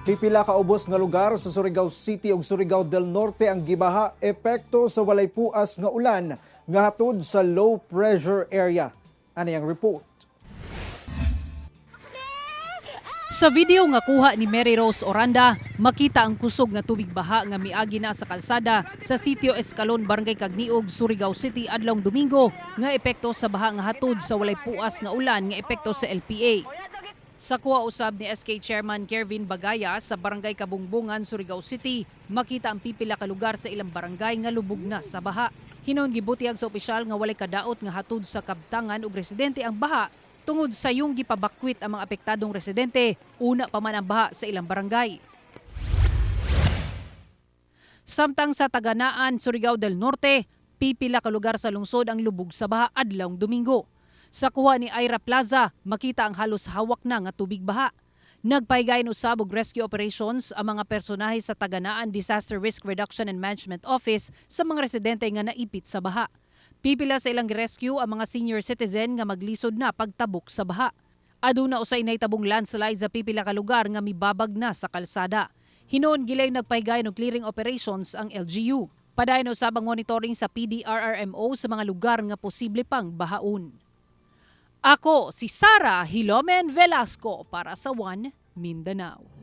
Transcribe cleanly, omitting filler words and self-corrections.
Pipila ka ubos nga lugar sa Surigao City ug Surigao del Norte ang gibaha epekto sa walay puas nga ulan nga hatod sa low pressure area. Ani ang report. Sa video nga kuha ni Mary Rose Oranda, makita ang kusog nga tubig baha nga miagi na sa kalsada sa Sitio Escalon, Barangay Cagniog, Surigao City adlong Domingo nga epekto sa baha nga hatod sa walay puas nga ulan nga epekto sa LPA. Sa kuha usab ni SK Chairman Kervin Bagaya sa Barangay Kabungbungan, Surigao City, makita ang pipila ka lugar sa ilang barangay nga lubog na sa baha. Hinuon gibutiyag sa opisyal nga walay kadaot nga hatod sa kabtangan ug residente ang baha tungod sa yung gipabakwit ang mga apektadong residente una pa man ang baha sa ilang barangay. Samtang sa Taganaan, Surigao del Norte, pipila ka lugar sa lungsod ang lubog sa baha adlawng Domingo. Sa kuha ni Ira Plaza, makita ang halos hawak na nga tubig baha. Nagpahigayon usab og rescue operations ang mga personahe sa Taganaan Disaster Risk Reduction and Management Office sa mga residente nga naipit sa baha. Pipila sa ilang rescue ang mga senior citizen nga maglisod na pagtabok sa baha. Aduna usay nahitabong landslide sa pipila ka lugar nga mibabag na sa kalsada. Hinuon gilayon nagpahigayon og clearing operations ang LGU. Padayon usab ang monitoring sa PDRRMO sa mga lugar nga posible pang bahaon. Ako si Sara Hilomen Velasco para sa One Mindanao.